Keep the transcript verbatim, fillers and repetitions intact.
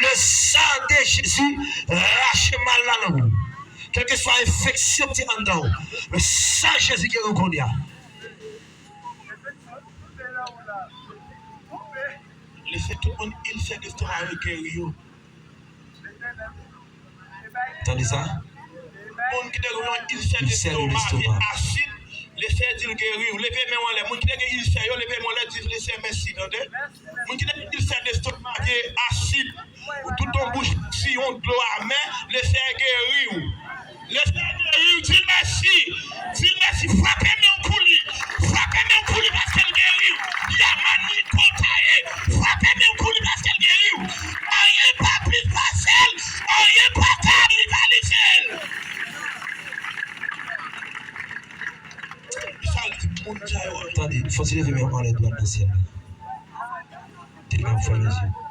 Le sang de Jésus rache mal la nan ou. Kèlkeswa enfeksyon ki te anndan ou, le sang Jezi geri w kounye a. Lese tout moun ilsè destoma yo geri yo. Tande sa? Moun ki te gen yon ilsè destoma ki asid, Leseyè di l geri w. Leve men w anlè. Moun ki te gen ilsè yo, leve men w anlè, di Leseyè mèsi, tande. Moun ki te gen ilsè destoma ki asid, ou tout yon bouch si yon dlo amè, Leseyè geri w. Leseyè geri w, di l mèsi. Di l mèsi, frape men w pou li. Frape men w pou li paske l geri w. Yamaniko taye, frape men w pou li paske l geri w. Anyen pa plis pase l, anyen pa ka rivalize l. Tande, fò ti leve men w anlè dwat nan syèl la. Di l men w fè mezi.